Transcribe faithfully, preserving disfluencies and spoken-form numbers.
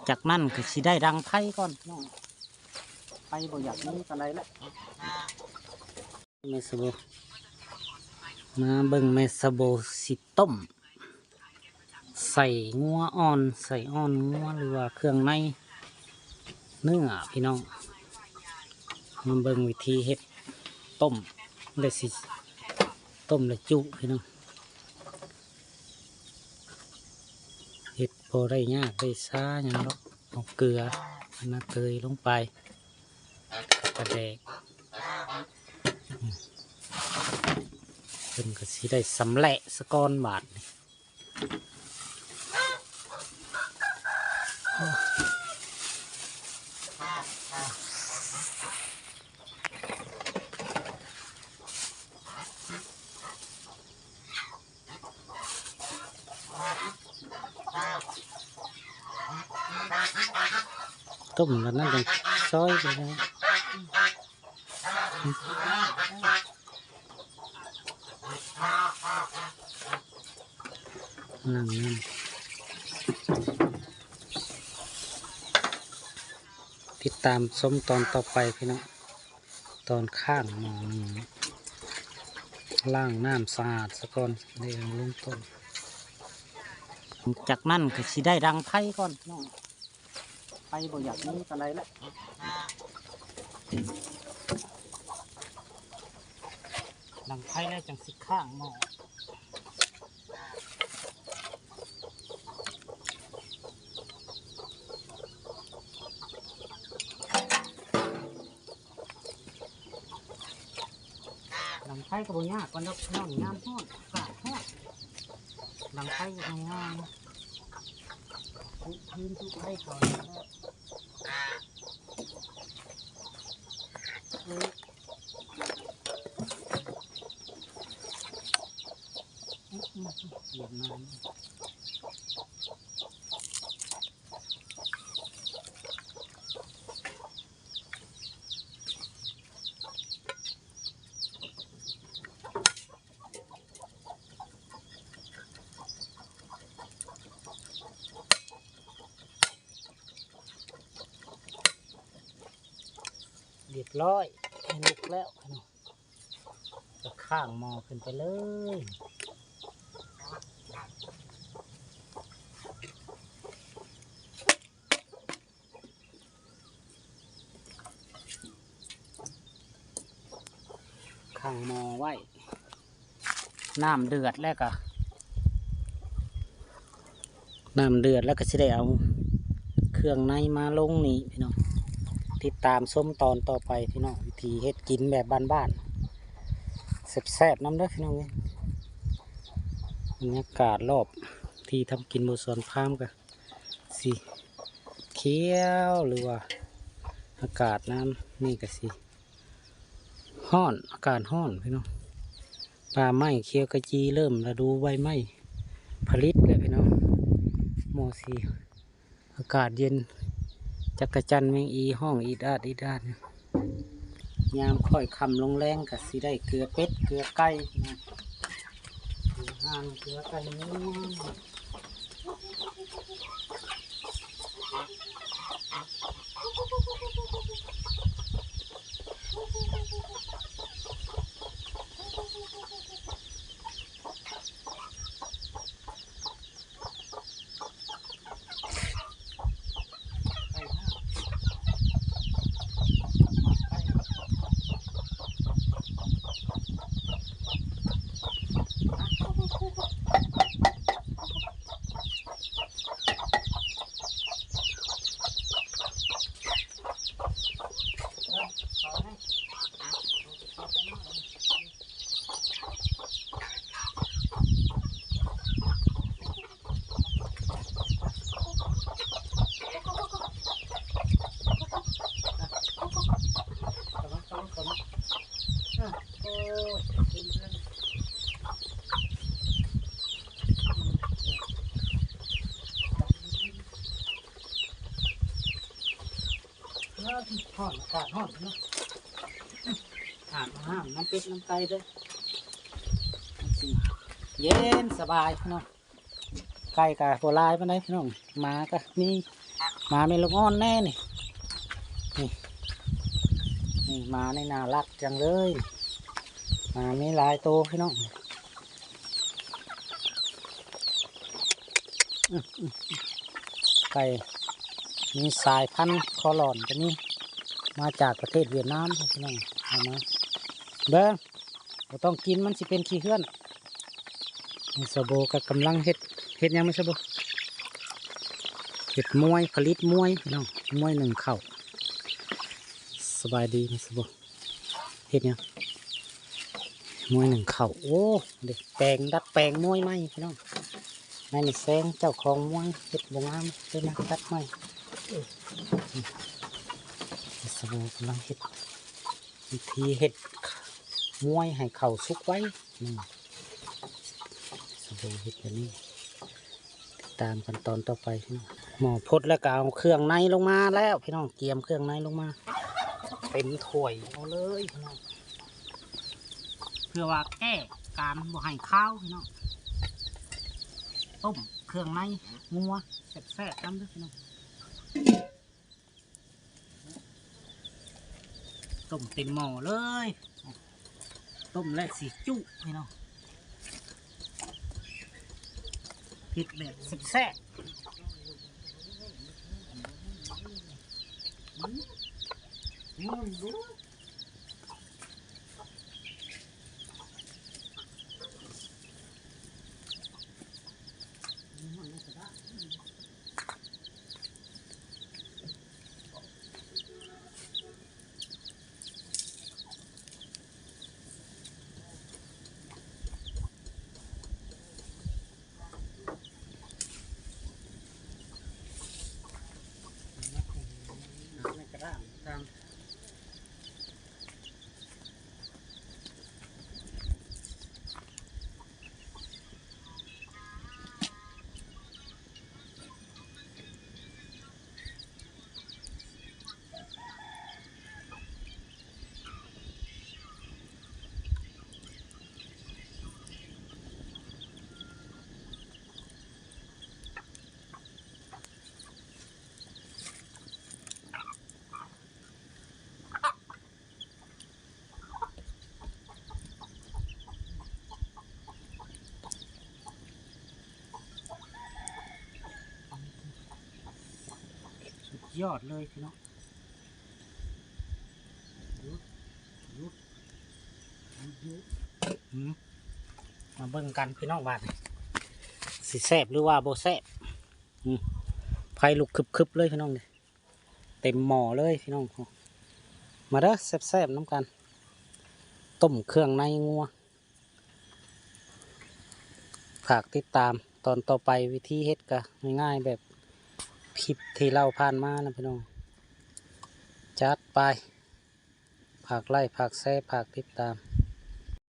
จากนั้นก็สิได้ดังไฟก่อนพี่น้อง ไฟบ่อยากมีปานใดละ แม่สะโบ มาเบิ่งแม่สะโบสิต้ม ใส่งัวอ่อน ใส่อ่อนงัวหรือว่าเครื่องในเนื้อพี่น้อง มาเบิ่งวิธีเฮ็ดต้ม ได้สิต้มและจุพี่น้อง เฮ็ดบ่ได้ยากได้ช้าหยังดอก เอาเกลือ น้ำเตยลงไป ปลาแดก เพิ่นก็สิได้สำเร็จสะก่อนบาดนี้ ต้มแล้วนั่นจั่งซอยไปเลย ล้างน้ำ ติดตามชมตอนต่อไปพี่น้อง ตอนข้างหม้อนี่ ล้างน้ำสะอาดสะก่อน ได้เอาลงต้ม จากนั้นก็สิได้ดังไฟก่อนพี่น้อง ไฟบ่อยากมีปานใดละ ดังไฟแล้วจั่งสิข้างหม้อ ดังไฟก็บ่ยากปานดอกพี่น้อง ยามร้อน อากาศร้อน ดังไฟก็ง่ายๆ ทุกพื้นทุกไฟเขานี่แหละ เสียงน้ำ เรียบร้อย ให้ลุกแล้วเนาะ ก็ข้างหม้อขึ้นไปเลย ข้างหม้อไว้ น้ำเดือดแล้วก็ น้ำเดือดแล้วก็สิได้เอาเครื่องในมาลงนี่พี่น้อง ติดตามชมตอนต่อไปพี่น้อง วิธีเฮ็ดกินแบบบ้านๆ แซ่บๆ นำเด้อพี่น้องเอ้ย บรรยากาศรอบที่ทำกินบ่สวนพราหมณ์ก็สิเขียว หรือว่าอากาศน้ำนี่ก็สิ ฮ้อน อากาศฮ้อนพี่น้อง ป่าไม้เขียวขจี เริ่มฤดูใบไม้ผลิแล้วพี่น้อง หม้อสี อากาศเย็น จักจั่นแมงอีฮ้องอีดอาดอีดอาดอยู่ ยามค่อยค่ำลงแลงก็สิได้เกลือเป็ดเกลือไก่พี่น้อง อาหารเกลือไก่นี่ ฮ้อน อากาศฮ้อนเนาะ อาบน้ำ น้ำเป็ดน้ำไก่เด้อ มันสิเย็นสบายเนาะ ไก่ก็บ่หลายปานใดพี่น้อง หมาก็มี หมาแม่ลูกอ่อนแน่นี่ นี่ นี่หมานี่น่ารักจังเลย หมามีหลายโตพี่น้อง อืม อืม อืม ไก่ มีสายพันธุ์คอหลอนตัวนี้ มาจากประเทศเวียดนามพี่น้อง เอามา เบิ่ง บ่ต้องกิน มันสิเป็นขี้เหื้อน นี่สาวโบก็กำลังเฮ็ด เฮ็ดหยังแม่สาวโบ เฮ็ดมวย ผลิตมวยพี่น้อง มวยหนึ่งข้าว สบายดีแม่สาวโบ เฮ็ดหยัง มวยหนึ่งข้าว โอ้ เด็กแปลง ดัดแปลงมวยใหม่พี่น้อง แม่นี่แซงเจ้าของมวย เฮ็ดบ่งาม เลยมาดัดใหม่ แม่สาวโบกำลังเฮ็ด วิธีเฮ็ดมวยให้ข้าวสุกไว นี่ สาวโบเฮ็ดแบบนี้ ติดตามกันตอนต่อไป หม้อพดแล้วก็เอาเครื่องในลงมาแล้วพี่น้อง เตรียมเครื่องในลงมา เต็มถ้วยเอาเลยพี่น้อง เพื่อว่าแก้การบ่ให้คาวพี่น้อง ต้มเครื่องในงัวแซ่บๆนำเด้อพี่น้อง ต้มเต็มหม้อเลย ต้มและสิจุพี่น้อง เฮ็ดแบบแซ่บๆ สุดยอดเลยพี่น้อง หยุด หยุด หยุด หยุด อืม มาเบิ่งกันพี่น้องว่า สิแซ่บหรือว่าบ่แซ่บ อืม ไฟลุกคึบๆเลยพี่น้องเด้ เต็มหม้อเลยพี่น้อง มาเด้อ แซ่บๆนำกัน ต้มเครื่องในงัว ฝากติดตามตอนต่อไป วิธีเฮ็ดก็ง่ายๆแบบคลิปที่เล่าผ่านมานะพี่น้อง จัดไป ฝากไลค์ ฝากแชร์ ฝากติดตาม